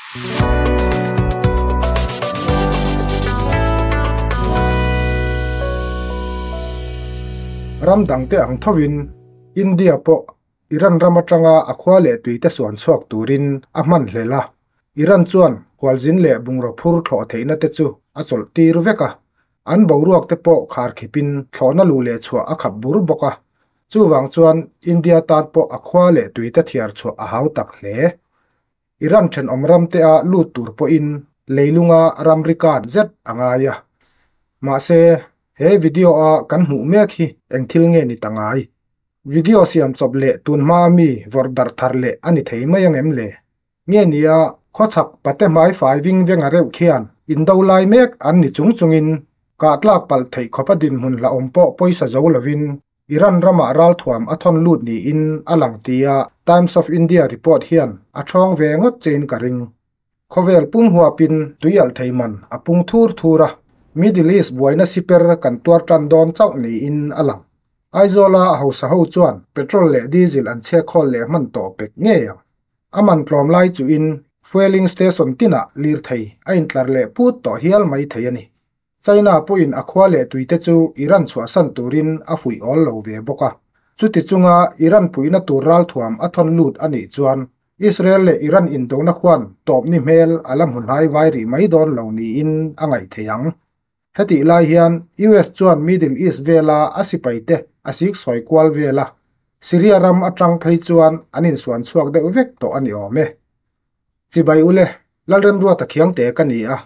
Ram dangte ang thovin India pawh Iran ram atanga a khua leh tuite suan chhuak turin a hman hlel a, Iran chuan khualzin leh bungraw phur thlawh theihna te chu a chawlh tir vek a, an boruak te pawh khar khipin thlawhna luh leh chhuah a khap bur bawk a, chuvang chuan India tan pawh a khua leh tuite thiar chhuah a hau tak hle. Iran thenawm ram te a lut tur pawhin leilunga ramri kân zet a ngai a. Mahse, he video a kan hmuh mek hi eng thil nge ni ta ngai? Video siam chawp leh tun hma mi vawrh darh thar leh a ni thei mai ang em le? Nge nia, khawchhak pate hmai fai ving veng a reuh khian indo lai mek an ni chung chungin kah tlak palh theih khawpa dinhmun hlauhawm pawh pawisa zo lovin Iran ramah ralthuam a thawn lut niin a lang tia Times of India report hian a ṭhawng ve ngawt chein ka ring. Khawvel pum huapin tui alh thei man a pung thur thur a, Middle East buaina siper kan tuar tan dawn chauh niin a lang. Aizawla a hausa ho chuan petrol leh diesel an chhe khawl leh hman tawh pek ngei ang. A man tlawm lai chuhin fueling station tinah lirthei a intlar leh put tawh hial mai thei a ni. China pawhin a khua leh tuite chu Iran chhuahsan turin a fuih awl lo ve bawk a. Chuti chunga Iran puihna tur ralthuam a thawn lut a nih chuan Israel leh Iran indona khuan tawpni hmel a la hmu hnai vai rih mai dawn lo niin a ngaih theih ang. Hetih lai hian US chuan Middle East vela a sipaite a siksawi kual vel a, Syria ram atang phei chuan an insuan chhuak deuh vek tawh a ni awm e. Chibai ule, Lalremruata Khiangte ka ni a,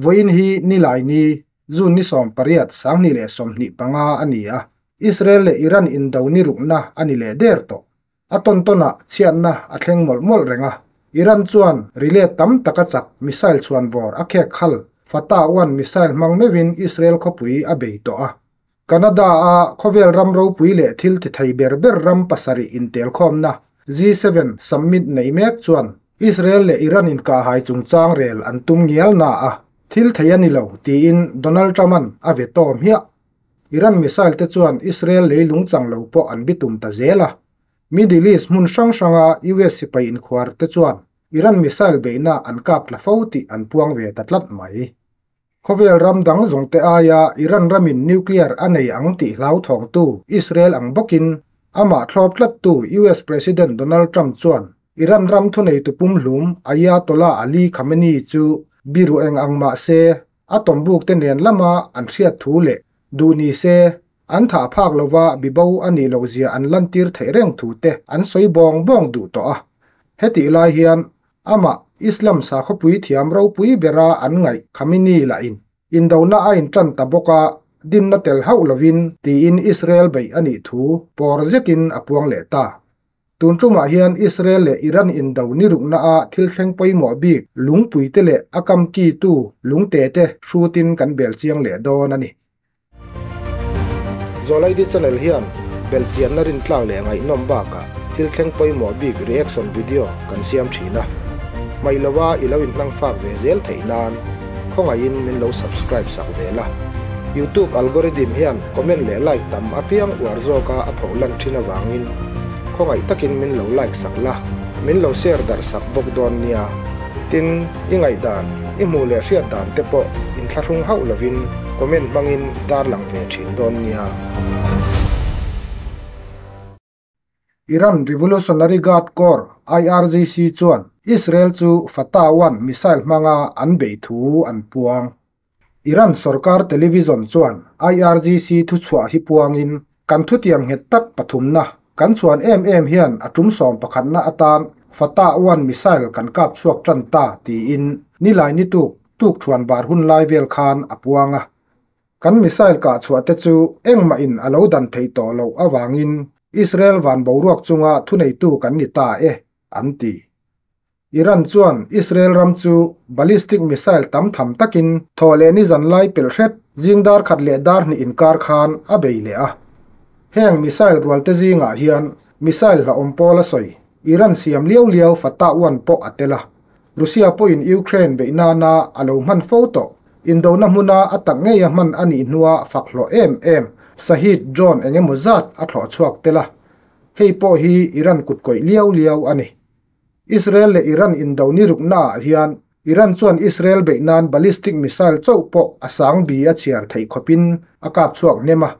vawiin hi Nilai ni, June ni 18, 2025 a ni a, Israel leh Iran indo ni rukna a ni leh der tawh. A tawn tawnah chhiatna a thleng mawlh mawlh reng a. Iran chuan relay tam taka chak missile chhuan vawr a khek khal Fatah one missile hmang meuhin Israel khawpui a bei tawh a. Canada-a khawvel ram ropui leh thil ti thei ber ber ram pasarih intelkhawmna G7 summit nei mek chuan Israel leh Iran inkahhai chungchang rel an tum ngial na a, thil thei a ni lo tiin Donald Trump-a'n a veto hmiah. Iran missile te chuan Israel leilung chang lo pawh an bitum ta zel a. Middle East hmun hrang hranga US sipai inkhuar te chuan Iran missile beihna an kap tla fo tih an puang ve ta tlat mai. Khawvel ram dang zawng te aia Iran ramin nuclear a nei ang tih hlauthawngtu Israel ang bawkin amah thlawp tlattu US President Donald Trump chuan Iran ram thuneitu pumhlum Ayatollah Ali Khamenei chu biru eng ang mah se A tawmbuk te nen lama an hriat thu leh duh ni se, an thah phak lova bibo a nih loh zia an lantir theih reng thu te an sawi bawng bawng duh tawh a. Hetih lai hian amah Islam sakhawpui thiam ropui bera an ngaih Khamenei lahin indona a intan ta bawk a, dimna tel hauh lovin tiin Israel beih a nih thu pawr zetin a puang leh ta. Tun tumah hian Israel leh Iran indo ni rukna a thil thleng pawimawh bik lungpui te leh a kam ki tu lungte te hrutin kan bel chiang leh dawn a ni. Zawlaidi channel hian belchianna rintlak leh ngaihnawm bakah thil thleng pawimawh bik reaction video kan siam thin a. Hmaih lova i lo inhmang fak ve zel theih nan khawngaihin min lo subscribe sak ve la. Youtube algorithm hian comment leh like tam apiang uar zawka a phoh lan thin avangin khawngaih takin min lo like sak la, min lo share darh sak bawk dawn nia. Tin, i ngaihdan, i hmuh leh hriat dan te pawh inthlahrung hauh lovin comment hmangin tarlang ve thin dawn nia. Iran Revolutionary Guard Corps, IRGC, chuan Israel chu Fatah one missile hmanga an beih thu an puang. Iran sorkar television chuan IRGC thuchhuah hi puangin, Kan thutiam nghet tak pathumna kan chhuan em em hian a tum sawm pakhatna atan Fatah one missile kan kap chhuak tan ta tiin nilai ni tuk tuk thuan bar hun lai vel khan a puang a. Kan missile kah chhuah te chu engmah in a lo dan theih tawh loh avangin Israel van boruak chunga thuneitu kan ni ta e, an ti. Iran chuan Israel ram chu ballistic missile tam tham takin thaw leh ni zan lai pelh hret zing dar khat leh dar hnih inkar khan a bei leh a. Heng missile rual te zingah hian missile hlauhawm pawl a sawi Iran siam liau liau Fatah one pawh a tel a. Russia pawhin Ukraine beih nana a lo hman fo tawh. Indona hmuna a tak ngei a hman a nih hnua fak hlawh em em Shahed drone eng emaw zat a thlawh chhuak tel a. Hei pawh hi Iran kut kawih liau liau a ni. Israel leh Iran indo ni ruknaah hian Iran chuan Israel beih nan ballistic missile chauh pawh a sang bi a chhiar theih khawpin a kap chhuak hnem a.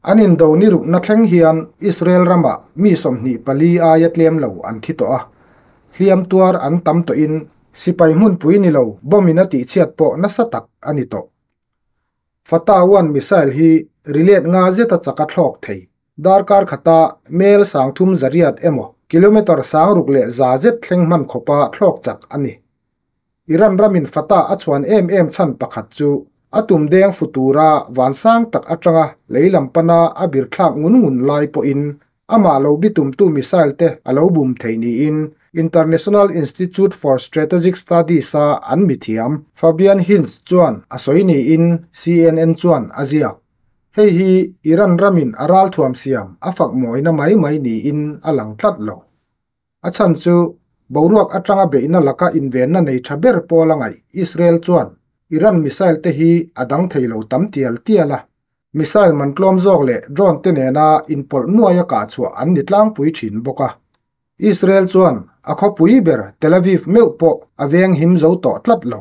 An indo ni rukna thleng hian Israel ramah mi 24 aia tlem lo an thi tawh a. Hliam tuar an tam tawhin sipai hmunpui ni lo bomb in a tihchhiat pawh nasa tak a ni tawh. Fatah 1 missile hi rilet nga zeta chaka thlawk thei. Darkar khata mel 3,300 emaw kilometer 6,100 zet thleng hman khawpa thlawk chak a ni. Iran ramin Fatah a chuan em em chhan pakhat chu a tum deng futura vansang tak atanga leilam pana a bir thlak ngun ngun lai pawhin ama lo bitum tu missile te alo bum thei niin International Institute for Strategic Studies a an mithiam Fabian Hinz chuan a sawi niin CNN chuan a ziak. Hei hi Iran ramin a ral thuam siam a fak mawina mai mai niin a lang tlat lo. A chhan chu boruak atanga beihna laka invenna nei tha ber pawl a ngaih Israel chuan Iran missile te hi a dang thei lo tam tial tial a. Missile man tlawm zawk leh drone te nena inpawlh nuaia kah chhuah an ni tlangpui thin bawk a. Israel chuan a khawpui ber Tel Aviv meuh pawh a veng him zo tawh tlat lo.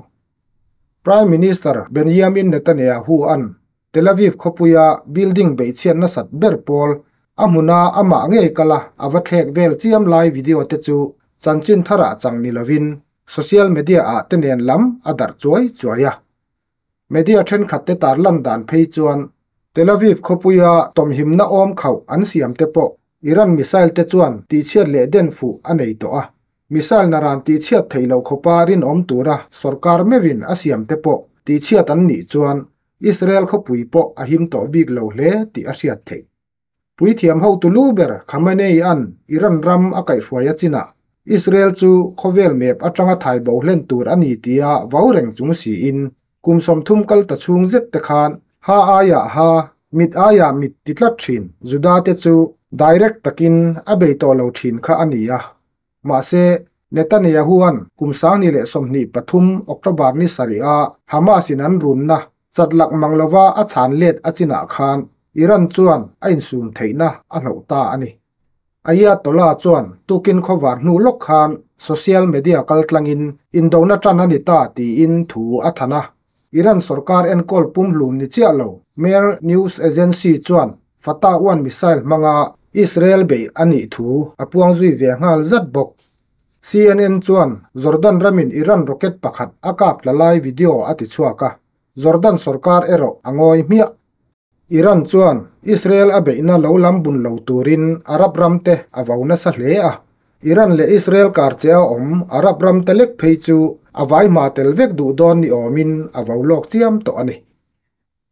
Prime Minister Benjamin Netanyahu an Tel Aviv khawpuia building beihchhiat nasat ber pawl a hmuna amah ngei kala a va thlek vel chiam lai video te chu chanchin tharah chang ni lovin social media ah te nen lam a darh chuai chuai a. Media thenkhat te tar lan dan phei chuan Tel Aviv khawpuia tawmhimna awm khauh an siam te pawh Iran missile te chuan tihchhiat leh den fuh a nei tawh a. Missile naran tihchhiat thei lo khawpa rinawm tura sorkar meuhin a siam te pawh tihchhiat an nih chuan Israel khawpui pawh a him tawh bik lo hle tih a hriat theih. Puithiam hotu lu ber Khamenei an Iran ram a kaihhruai a chinah Israel chu khawvel map atanga thai bo hlen tur a ni tia vau reng chung siin kum 30 kal ta chhung zet te khan ha aia ha mit aia mit ti tlat thin Juda te chu direct takin a bei tawh lo thin kha a ni a. Mahse Netanyahu an kum 2023 October ni sarih a Hamas in an runna chatlak manglova a chan let a chinah khan Iran chuan a insum theihna a hloh ta a ni. Ayatollah chuan tukin khawvar hnu lawk khan social media kaltlangin indona tan a ni ta tiin thu a thana. Iran sarkar enkawl pumhlum ni chiah lo Mehr News Agency chuan Fatah 1 missile hmanga Israel bei a nih thu a puang zui ve nghal zat bawk. CNN chuan Jordan ramin Iran rocket pakhat a kap tla lai video a ti chhuak a. Jordan sarkar erawh a ngawi hmiah. Iran chuan Israel a beihna lo lam bun lo turin Arab ram te a vo nasa hle a. Iran leh Israel kar che a awm Arab ram te lek phei chu a vai hma tel vek duh dawn ni awmin a vo lawk chiam tawh a ni.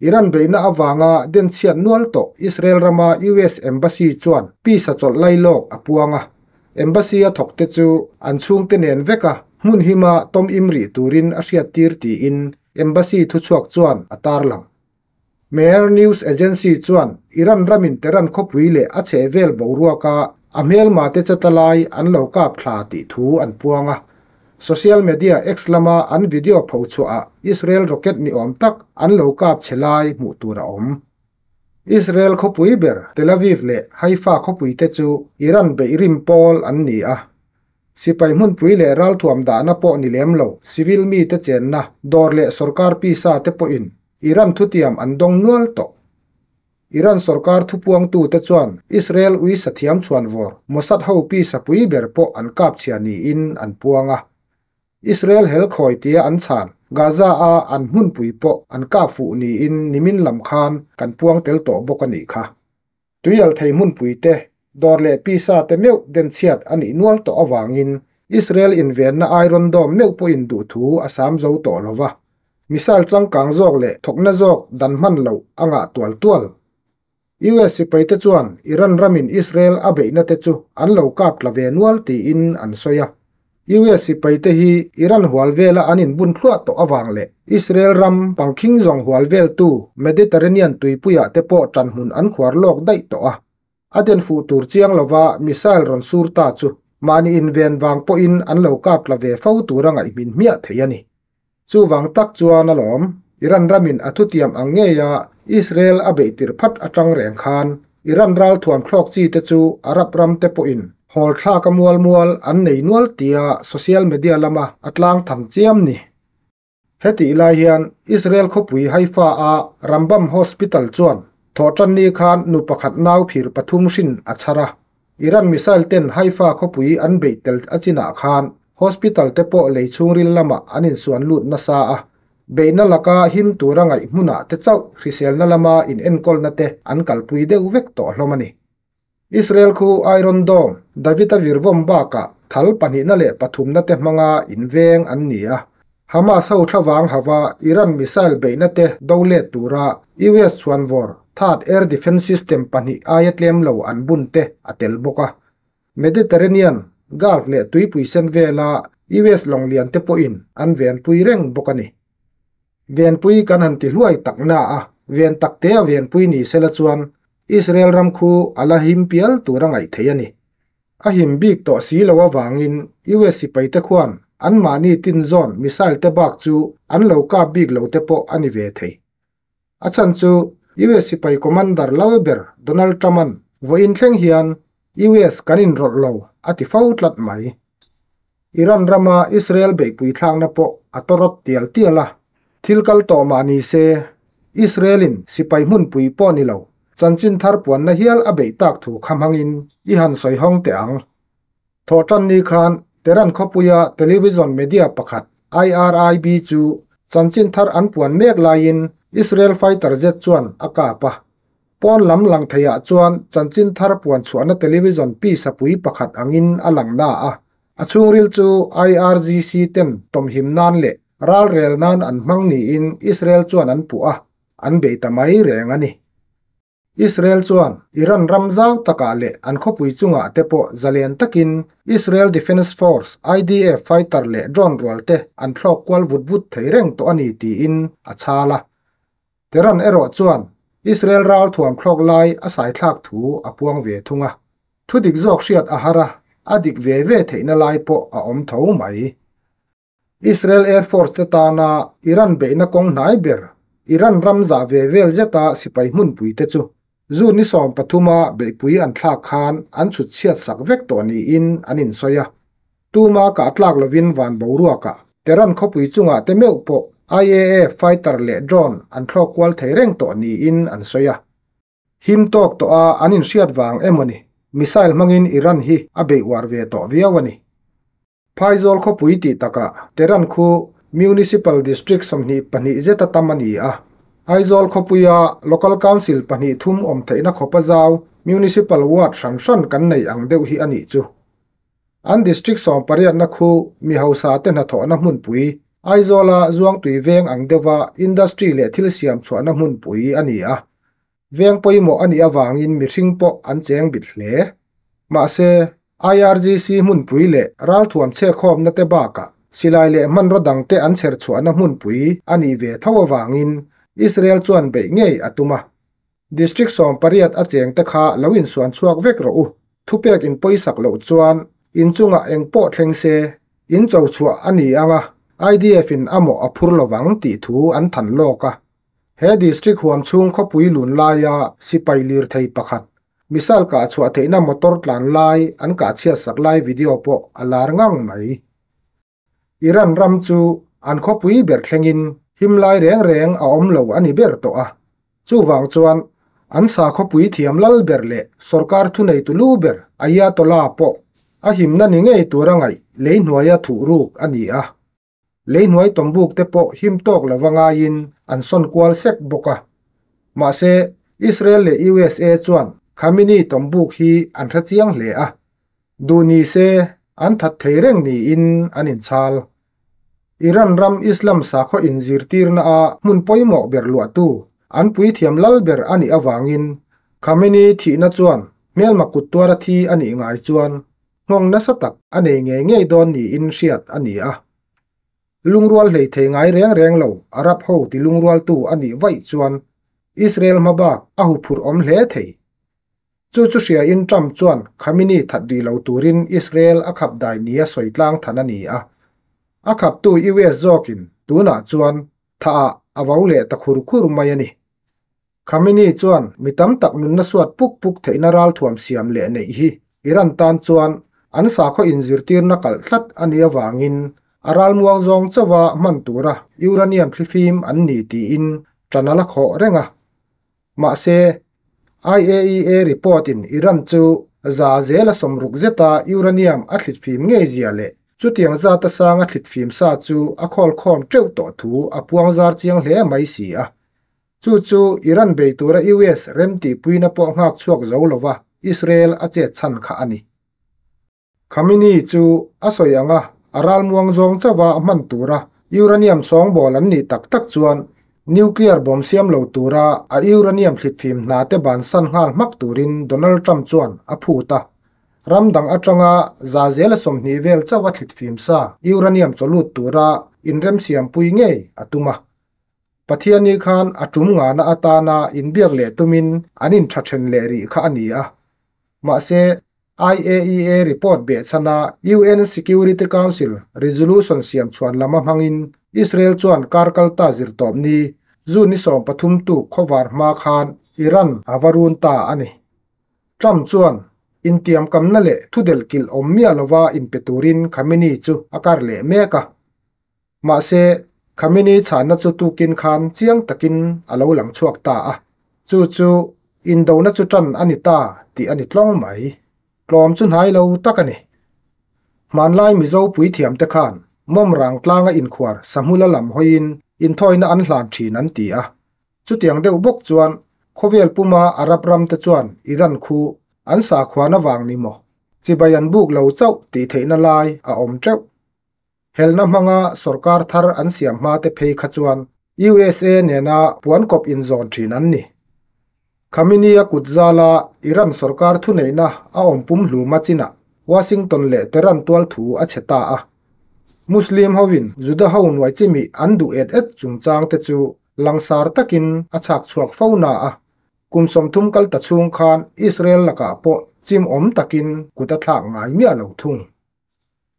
Iran beihna awanga den chhiat nual tawh Israel rama US Embassy chuan pisa chawlh lai lawk a puang a. Embassy a thawk te chu an chhung te nen veka hmun hima tom imri turin a hriat tir tiin Embassy thu chhuak chuan a tar lang. Mehr News Agency chuan Iran ramin Tehran khawpui leh a chheh vel boruaka a hmelma te chatalai an lo kap thla tih thu an puang a. Social media X lama an video pho chhuah Israel rocket ni awm tak an lo kap che lai hmuh tur a awm. Israel khawpui ber Tel Aviv leh Haifa khawpui te chu Iran beih rim pawl an ni a. Sipai hmunpui leh ral thuam dahna pawh ni lem lo civil mi te chenna dawr leh sarkar pisa te pawhin Iran thutiam an dawng nual tawh. Iran sarkar thupuang tu te chuan Israel ui sathiam chuan vor Mossad ho pisa pui ber pawh an kap chhia niin an puang a. Israel hel khawi tia an chhan Gaza a an hmunpui pawh an kap fuh niin nimin lam khan kan puang tel tawh bawk a nih kha. Tuial thei hmunpui te dawr leh pisa te meuh den chhiat a nih nual tawh awangin Israel invenna Iron Dome meuh pawhin duh thu a sam zo tawh lova. Missile changkang zawk leh thawkna zawk dan hman lo a ngah tual tual. US sipai te chuan Iran ramin Israel a beihna te chu an lo kap tla ve nual tiin an sawi a. US sipai te hi Iran hual vela an inbun thluah tawh awang leh Israel ram pangkhing zawng hual vel tu Mediterranean tuipuia te pawh tan hmun an khuar lawk daih tawh a. A den fuh tur chiang lova missile rawn sur ta chu mahni inven wang pawhin an lo kap tla ve fo tura ngaih hmin hmiah thei a ni. Chu wang tak chuan a lawm Iran ramin a thutiam ang ngeia Israel a beih tir phat atang reng khan Iran ral thuam thlawk chi te chu Arab ram te pawhin hawl thlak a mual mual an nei nual tia social media lama a tlang tham chiam ni. Hetih lai hian Israel khawpui Haifa-a Rambam Hospital chuan Thawhtanni khan nu pakhat nau phir pathum hrin a chhar a. Iran missile ten Haifa khawpui an beih tel a chinah khan hospital te pawh lei chhungril lamah an insuan lut nasa a. Beihna laka him tura ngaih hmunah te chauh hriselna lama inenkawlna te an kalpui deuh vek tawh hlawm a ni. Israel khu Iron Dome, David-a virvawm bakah thal pahnihna leh pathumna te hmanga inveng an ni a. Hamas ho thlavang hava Iran missile beihna te do let tura US chhuanvawr THAAD air defence system pahnih aia tlem lo an bun te a tel bawk a. Mediterranean, Gulf leh tuipui sen vela US lawng lian te pawhin an venpui reng bawk a ni. Venpui kan han ti hluai tak na a, ven tak te a venpui ni sela chuan Israel ram khu a la him pial tur a ngaih theih a ni. A him bik tawh si lo avangin US sipai te khuan anmahni tin zawn missile te bak chu an lo kap bik lo te pawh a ni ve thei. A chhan chu US sipai commander lal ber Donald Trump-a'n vawiin thleng hian US kan inrawlh lo a ti fo tlat mai. Iran rama Israel beihpui thlakna pawh a tawrawt tial tial a, thil kal tawh mah ni se, Israel-in sipai hmunpui pawh ni lo, chanchin thar puanna hial a beih tak thu kha hmangin i han sawi hawng teh ang. Thawhtanni khan Tehran khawpuia television media pakhat IRIB chu chanchin thar an puan mek laiin Israel fighter jet chuan a kap a. Pawn lam lang theiah chuan chanchin thar puan chhuahna television pisa pui pakhat angin a lang na a, a chhungril chu IRGC ten tawmhim nan leh ralrel nan an hmang niin Israel chuan an puh a, an bei ta mai reng a ni. Israel chuan Iran ram zau takah leh an khawpui chungah te pawh zalen takin Israel Defense Force, IDF, fighter leh drone rual te an thlawk kual vut vut thei reng tawh a ni tiin a chhal a. Tehran erawh chuan Israel ral thuam thlawk lai a saithlak thu a puang ve thung a. Thu dik zawk hriat a har a, a dik ve ve theihna lai pawh a awm tho mai. Israel Air Force te tana Iran beihna kawng hnai ber, Iran ram zah ve vel zeta sipai hmunpui te chu June ni 13 a beihpui an thlak khan an chhut chhiat sak vek tawh niin an insawi a. Tuma kah tlak lovin van boruakah Tehran khawpui chungah te meuh pawh IAF fighter leh drone an thlawk kual thei reng tawh niin an sawi a. Him tawk tawh a an inhriat vang emaw ni, missile hmangin Iran hi a beih uar ve tawh viau a ni. Phaizawl khawpui tih takah Tehran khu Municipal District 22 zeta tam a ni a. Aizawl khawpuia Local Council pahnih thum awm theihna khawpa zau Municipal Ward hran hran kan nei ang deuh hi a nih chu. An District 18na khu mi hausa te hnathawhna hmunpui, Aizawla Zuangtui veng ang deuha industry leh thil siam chhuahna hmunpui a ni a. Veng pawimawh a nih avangin mihring pawh an cheng bit hle. Mahse, IRGC hmunpui leh ralthuam chhekkhawmna te bakah silai leh hmanraw dangte an chher chhuahna hmunpui a nih ve tho avangin Israel chuan beih ngei a tum a. District 18 a chengte kha lo insuan chhuak vek rawh u. Thupek in pawisak loh chuan inchungah eng pawh thleng se, in cho chhuah a ni ang a, IDF in a mawh a phur lovang tih thu an than lawk a. He district huam chhung khawpui lun laia sipai lirthei pakhat, missile kah chhuah theihna motor tlan lai an kah chhiat sak lai video pawh a lar ngang mai. Iran ram chu an khawpui ber thlengin him lai reng reng a awm lo a ni ber tawh a. Chuvang chuan an sa khawpui thiam lal ber leh sorkar thuneitu lu ber Ayatollah pawh a himna ni ngei tura ngaih lei hnuaia thuh ruk a ni a. Lei hnuai tawmbuk te pawh him tawk lova ngaiin an sawn kual sek bawk a. Mahse, Israel leh USA chuan Khamenei tawmbuk hi an hre chiang hle a. Duh ni se, an that thei reng niin an inchhal. Iran ram Islam sakhaw inzirtirna a hmun pawimawh ber luahtu, an puithiam lal ber a nih avangin Khamenei thihna chuan hmelma kut tuara thi a nih ngai chuan nghawng nasa tak a nei ngei ngei dawn niin hriat a ni a. Lungrual hlei thei ngai reng reng lo Arab ho ti lungrualtu a nih vaih chuan Israel hma bak a huphurh awm hle thei. Chu chu hriain Trump chuan Khamenei that rih lo turin Israel a khap dai nia sawi tlang than a ni a. A khaptu US zawkin tunah chuan thaah a vo leh ta khur khur mai a ni. Khamenei chuan mi tam tak nunna suat puk puk theihna ralthuam siam leh neih hi Iran tan chuan an sakhaw inzirtirna kalh tlat a nih avangin a ralmuang zawng chauha hman tura uranium thlifim an ni tiin ṭan a la khawh reng a. Mahse, IAEA report-in Iran chu za zela 60 zeta uranium a thlitfim ngei zia leh chutiang zata sanga thlitfim sa chu a khawlkhawm teuh tawh thu a puang zar chiang hle mai si a. Chu chu Iran bei tura US remtihpuina pawh nghak chhuak zo lova Israel a chet chhan kha a ni. Khamenei chu a sawi ang a, a ralmuang zawng chauha a hman tura uranium sawngbawl an nih tak tak chuan nuclear bomb siam lo tura a uranium thlitfim hna te bansan nghal hmak turin Donald Trump chuan a phut a. Ram dang atanga za zela 20 vel chauha thlitfim sa uranium chawlut tura inremsiampui ngei a tum a. Pathiani khan a tum ngana atana inbiak leh tumin an inthathen leh rih kha a ni a. Mahse, IAEA report behchhana UN Security Council resolution siam chhuan lama hmangin Israel chuan kar kalta zirtawp ni June ni 13 tuk khawvar hma khan Iran a va run ta a ni. Trump chuan intiam kamna leh thudel kilh awm miah lova inpe turin Khamenei chu a kar leh mek a. Mahse, Khamenei chhanna chu tukin khan chiang takin a lo lang chhuak ta a. Chu chu indona chu ṭan a ni ta tih a ni tlawng mai. Tlawm chu hnai lo tak a ni. Hmanlai Mizo puithiam te khan mawm rang tlanga inkhuar sahmula lam hawiin inthawina an hlan thin an ti a. Chutiang deuh bawk chuan khawvel puma Arab ram te chuan Iran khu an sakhuan avang ni maw? Chibai an buk lo chauh tih theihna lai a awm teuh. Helna hmanga sorkar thar an siam hma te phei kha chuan USA nena puankawp inzawn thin an ni. Khamenei-a kut zala Iran sorkar thuneihna a awm pumhlum a chinah Washington leh Tehran tual thu a chhe ta a. Muslim hovin Juda ho nuai chimi an duh et et chungchang te chu langsar takin a chhak chhuak fo na a. Kum 30 kal ta chhung khan Israel lakah pawh chim awm takin kut a thlak ngai miah lo thung.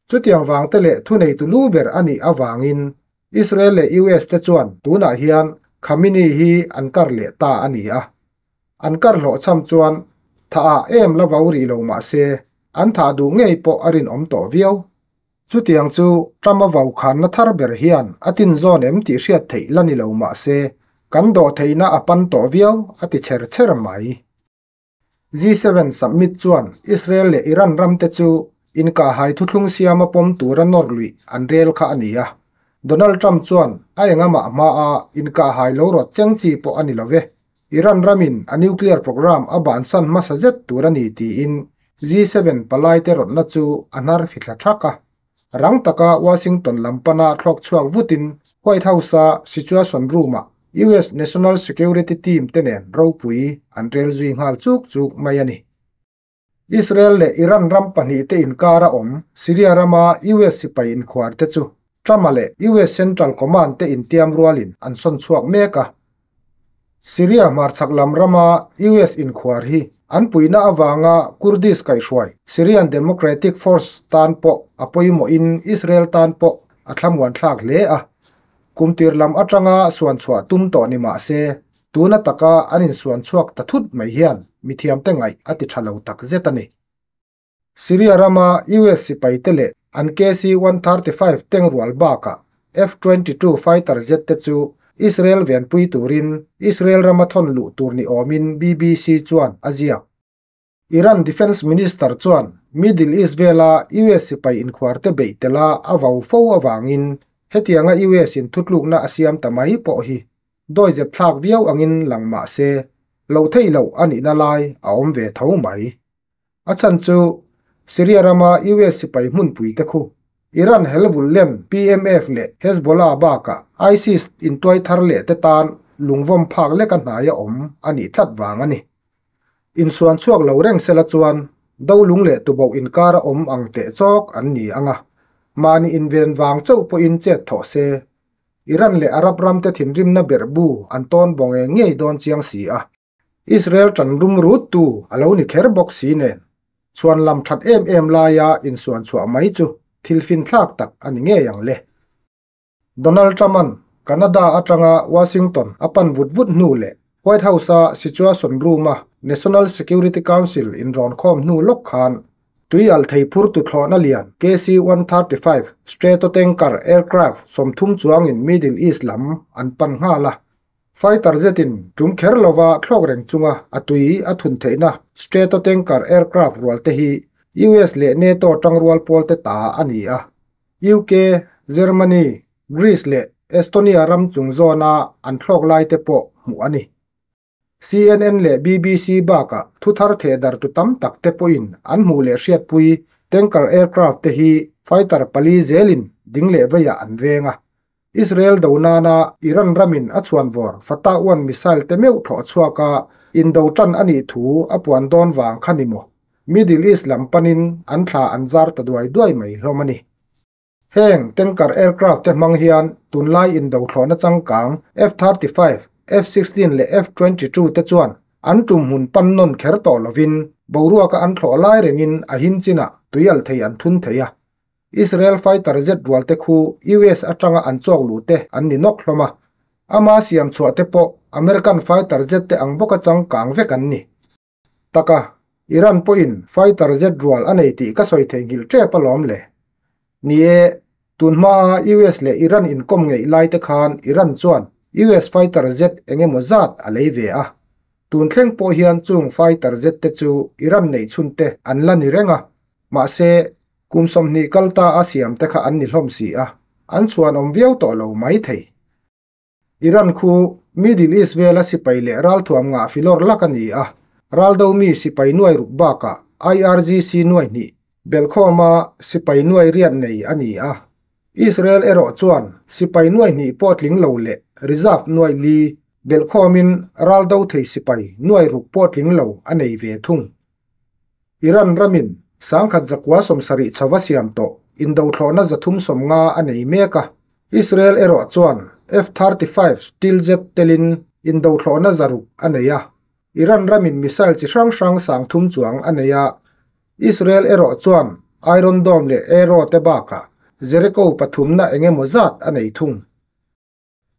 Chutiang vang te leh thuneitu lu ber a nih avangin Israel leh US te chuan tunah hian Khamenei hi an kar leh ta a ni a. An kar hlawhchham chuan tha ah em la vau rih lo mah se an thah duh ngei pawh a rinawm tawh viau. Chutiang chu Trump a vau khanna thar ber hian a tinzawn em tih hriat theih la ni lo mah se kan dawh theihna a pan tawh viau a ti chher chher mai. G7 summit chuan Israel leh Iran ram te chu inkahhai thuthlung siama pawm tura nawr luih an rel kha a ni a. Donald Trump chuan a engamah hmaa inkahhai lo rawt cheng chi pawh a ni lo ve. Iran ramin a nuclear program a bansan hmasa zet tur a ni tiin G7 palai te rawtna chu a hnar fithla thak a. Rang taka Washington lam pana thlawk chhuak vutin White House-a Situation Room-ah US National Security Team te nen ropui an rel zui nghal chuk chuk mai a ni. Israel leh Iran ram pahnih te inkar a awm Syria rama US sipai inkhuar te chu Trump-a leh US Central Command te intiam rualin an sawn chhuak mek a. Syria hmarchhak lam rama US inkhuar hi an puihna avanga Kurdish kaihhruai Syrian Democratic Force tan pawh a pawimawhin Israel tan pawh a thlamuan thlak hle a. Kumtir lam atanga suan chhuah tum tawh ni mah se, tuna taka an insuan chhuak ta thut mai hian mithiamte ngaih a ti tha lo tak zet a ni. Syria rama US sipai te leh an KC-135 tank rual bakah F-22 fighter jet te chu Israel venpui turin Israel rama thawn luh tur ni awmin BBC chuan a ziak. Iran Defence Minister chuan Middle East vela US sipai inkhuar te beih tela a vau fo avangin hetianga US in thutlukna a siam ta mai pawh hi dawizep thlak viau angin lang mah se lo theih loh a nihna lai a awm ve tho mai. A chhan chu Syria rama US sipai hmunpui te khu Iran helvul lem PMF leh Hezbollah bakah ISIS intuai thar leh te tan lungvawm phak leka hnai a awm a nih tlat vang a ni. Insuan chhuak lo reng sela chuan dolung leh tuboh inkar a awm ang teh chawk an ni anga mahni inven vang chauh pawhin chet thawh se. Iran leh Arab ram te thinrimna berhbu an tawn bawng eng ngei dawn chiang si a. Israel ṭan rum rut tu a lo ni kher bawk si nen chhuan lam ṭhat em em laia insuan chhuah mai chu thil finthlak tak a ni ngei ang le. Donald Trump-a'n Canada atanga Washington a pan vut vut hnu leh White House-a Situation Room-a National Security Council inrawn khawm hnu lawk khan Tui alh thei phurtu thlawhna lian KC-135 Stratotanker aircraft 30 chuangin Middle East lam an pan nghal a. Fighter jet-in tum kher lova thlawk reng chunga a tui a thun theihna Stratotanker aircraft rual te hi US leh NATO tangrual pawl te ta a ni a. UK, Germany, Greece leh Estonia ram chung zawna an thlawk lai te pawh hmuh a ni. CNN leh BBC bakah thuthar thehdartu tam tak te pawhin an hmuh leh hriatpui tanker aircraft te hi fighter pali zelin ding leh veiah an veng a. Israel do nana Iran ramin a chhuanvawr Fatah 1 missile te meuh thlawh chhuak a, indo tan a nih thu a puan dawn vang kha ni maw? Middle East lam panin an thla an zar ta duai duai mai hlawm a ni. Heng tanker aircraft te hmang hian tunlai indo thlawhna changkang F-35, F-16 leh F-22 te chuan an tum hmun pan nawn kher tawh lovin boruaka an thlawh lai rengin a him chinah tui alh thei an thun thei a. Israel fighter jet rual te khu US atanga an chawk luh te an ni nawk hlawm a. Ama siam chhuah te pawh American fighter jet te ang bawka changkang vek an ni. Taka, Iran pawhin fighter jet rual a nei tih ka sawi theihnghilh tep alawm le. Ni e, tun hmaa US leh Iran inkawm ngeih lai te khan Iran chuan US fighter jet eng emaw zat a lei ve a. Tun thleng pawh hian chung fighter jet te chu Iran neih chhun te an la ni reng a. Mahse, kum 20 kal ta a siam te kha an ni hlawm si a, an chhuanawm viau tawh lo mai thei. Iran khu Middle East vela sipai leh ralthuam ngah filawr lak a ni a, raldo mi sipai nuai ruk bakah IRGC nuai hnih belhkhawma sipai nuai riat nei a ni a. Israel erawh chuan sipai nuai hnih pawh tling lo leh reserve nuai li belhkhawmin raldo thei sipai nuai ruk pawh tling lo a nei ve thung. Iran ramin 1170 chhova siam tawh indo thlawhna 350 a nei mek a. Israel erawh chuan F-35 Steel Jet telin indo thlawhna 600 a nei a. Iran ramin missile chi hrang hrang 30 chuang a nei a. Israel erawh chuan Iron Dome leh Arrow te bakah Jericho pathumna engemaw zat a nei thung.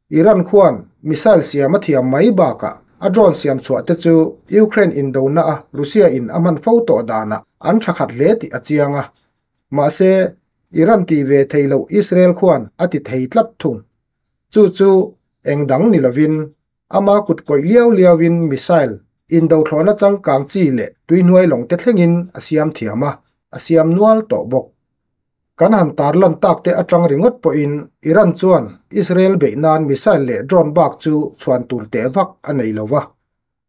Iran khuan missile siam a thiam mai bakah a drone siam chhuah te chu Ukraine indona a Russia in a hman fo tawh danah an tha khat hle tih a chiang a. Mahse, Iran ti ve thei lo Israel khuan a ti thei tlat thung. Chu chu eng dang ni lovin ama kut kawih liau liauin missile indo thlawhna changkang chi leh tuihnuai lawng te thlengin a siam thiam a, a siam nual tawh bawk. Kan han tarlan tak te atang ringawt pawhin Iran chuan Israel beih nan missile leh drone bak chu chhuan tur teh vak a nei lova.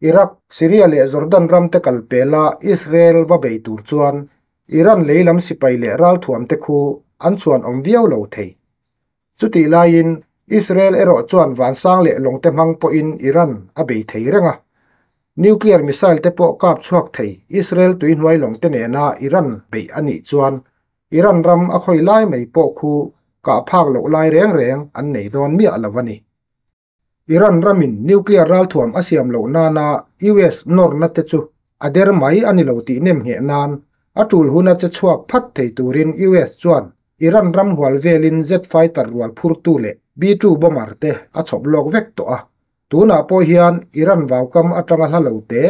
Iraq, Syria leh Jordan ram te kal pela Israel va bei tur chuan Iran leilam sipai leh ralthuam te khu an chhuan awm viau lo thei. Chutih laiin Israel erawh chuan vansang leh lawng te hmang pawhin Iran a bei thei reng a. Nuclear missile te pawh kap chhuak thei Israel tuihnuai lawng te nena Iran beih a nih chuan Iran ram a khawi lai mai pawh khu kah phak loh lai reng reng an nei dawn miah lo a ni. Iran ramin nuclear ralthuam a siam loh nana US nawrna te chu a der mai a ni lo tih nem ngheh nan a tul huna che chhuak phat thei turin US chuan Iran ram hual velin jet fighter rual phurtu leh B-2 bomber te a chhawp lawk vek tawh a. Tunah pawh hian Iran vaukam atanga hla lo te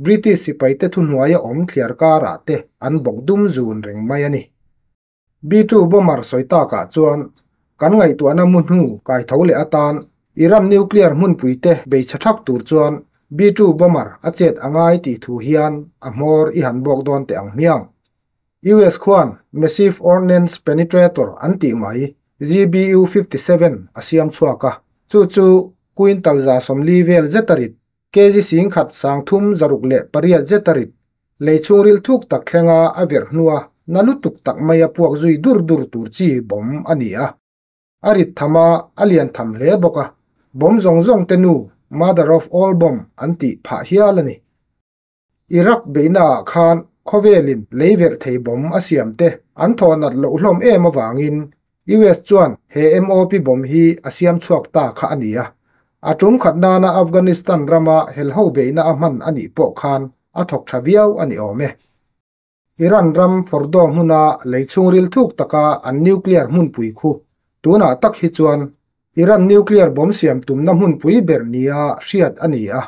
British sipai te thuhnuai a awm thliar karah te an bawk dum zun reng mai a ni. B-2 bomber sawi takah chuan kan ngaihtuahna mu hnu kai tho leh atan Iran nuclear hmunpui te bei chha thak tur chuan B-2 bomber a chet angai tih thu hian a hmawr i han bawk dawn teh ang hmiang. US khuan Massive Ordnance Penetrator an tih mai GBU-57 a siam chhuak a, chu chu quintal 140 vel zetarit kg 1368 zetarit lei chhungril thuk tak thlenga a verh hnua na lutuk tak mai a puak zui dur dur tur chi bawm a ni a. A rit thama a lian tham hle bawk a, bawm zawng zawng te nu mother of all bomb an tih phah hial a ni. Iraq beihna ah khan khawvelin lei verh thei bawm a siam te an thawh nat loh hlawm em awangin US chuan he MOP bawm hi a siam chhuak ta kha a ni a. A tum khat nana Afghanistan rama helho beihna a hman a nih pawh khan a thawk tha viau a ni awm e. Iran ram Fordo hmuna lei chhungril thuk taka an nuclear hmunpui khu tunah tak hi chuan Iran nuclear bomb siam tumna hmunpui ber nia hriat a ni a.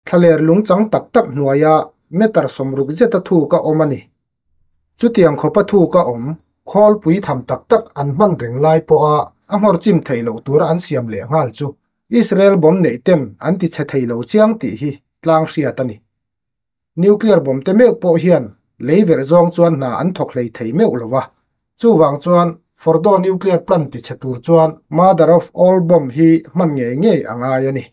Thlaler lungchang tak tak hnuaia meter 60 zeta thu ka awm a ni. Chutiang khawpa thuka awm khawlpui tham tak tak an hman reng lai pawha a nghawr chim theih loh tura an siam leh nghal chu Israel bomb neih ten an ti chhe thei lo chiang tih hi tlang hriat a ni. Nuclear bomb te meuh pawh hian lei verh zawng chuan hna an thawk hlei thei meuh lo va. Chuvang chuan Fordow nuclear plant ti chhe tur chuan mother of all bomb hi hman ngei ngei a ngai a ni.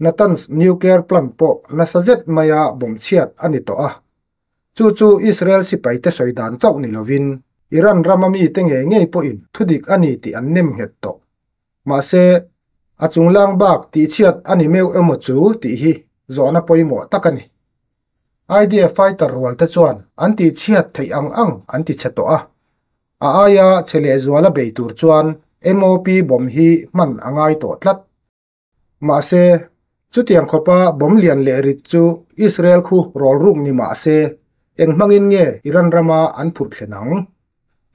Natanz nuclear plant pawh nasa zet maia bomb chhiat a ni tawh a. Chu chu Israel sipaite sawi dan chauh ni lovin Iran rama mite ngei ngei pawhin thudik a ni tih an nem nghet tawh. Mahse, a chunglang bak tihchhiat a ni meuh emaw chu tih hi zawhna pawimawh tak a ni. IDF fighter rualte chuan an tihchhiat theih ang ang an ti chhe tawh a. A aia chhe lehzuala bei tur chuan MOP bomb hi hman a ngai tawh tlat. Mahse, chutiang khawpa bomb lian leh rit chu Israel khu rawl ruk ni mah se, eng hmangin nge Iran rama an phurh thlen ang?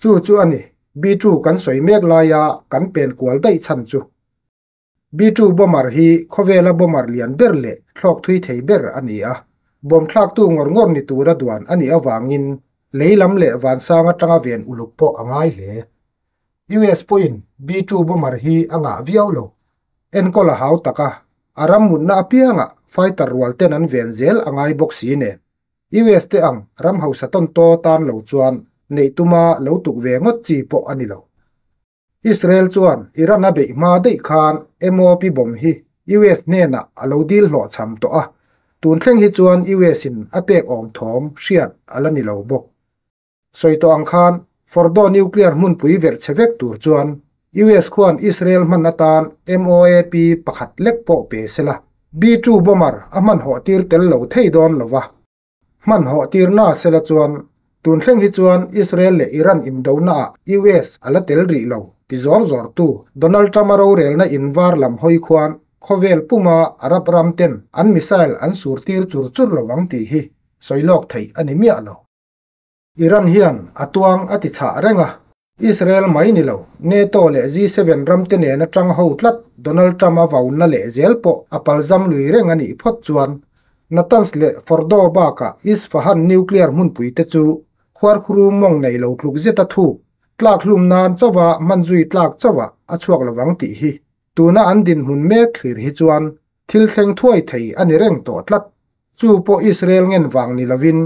Chu chu a ni, B-2 kan sawi mek laia kan pen kual daih chhan chu. B-2 bomber hi khawvela bomber lian ber leh thlawk thui thei ber a ni a, bomb thlaktu ngawr ngawr ni tura duan a nih avangin lei lam leh vansang atanga ven uluk pawh a ngai hle. US pawhin B-2 bomber hi a ngah viau lo. Enkawl a hau tak a, a ram mutna apiangah fighter rual ten an ven zel a ngai bawk si nen. US te ang ram hausa tawn taw tan lo chuan neih tuma lo tuk ve ngawt chi pawh a ni lo. Israel chuan Iran a beih hma daih khan MOP bomb hi US hnenah a lo dil hlawhchham tawh a, tun thleng hi chuan US in a pek awm thawm hriat a la ni lo bawk. Sawi tawh ang khan Fordow nuclear hmunpui verh chhe vek tur chuan US khuan Israel hman atan MOAP pakhat lek pawh pe sela, B-2 bomber a hmanhawh tir tel lo thei dawn lo va. Hmanhawh tir na sela chuan tun thleng hi chuan Israel leh Iran indonaah US a la tel rih lo ti zawr zawrtu Donald Trump-a rorelna invar lam hawi khuan khawvel puma Arab ram ten an missile an sur tir chur chur lo ang tih hi sawi lawk theih a ni miah lo. Iran hian a tuang a ti chhah reng a, Israel mai ni lo, NATO leh G7 ramte nena tang ho tlat Donald Trump-a vauna leh zel pawh a palzam lui reng a nih phawt chuan Natanz leh Fordow bakah Isfahan nuclear hmunpuite chu khuarkhuru mawng nei lo tluk zeta thuk tlak hlum nan chauha hman zui tlak chauhah a chhuak lovang tih hi tuna an dinhmun mek thlir hi chuan thil thleng thuai thei a ni reng tawh tlat. Chu pawh Israel ngen vang ni lovin,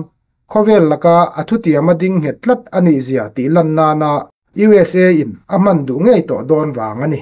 khawvel laka a thutiam a ding nghet tlat a nih zia tih lan nana USA in a hman duh ngei tawh dawn vang a ni.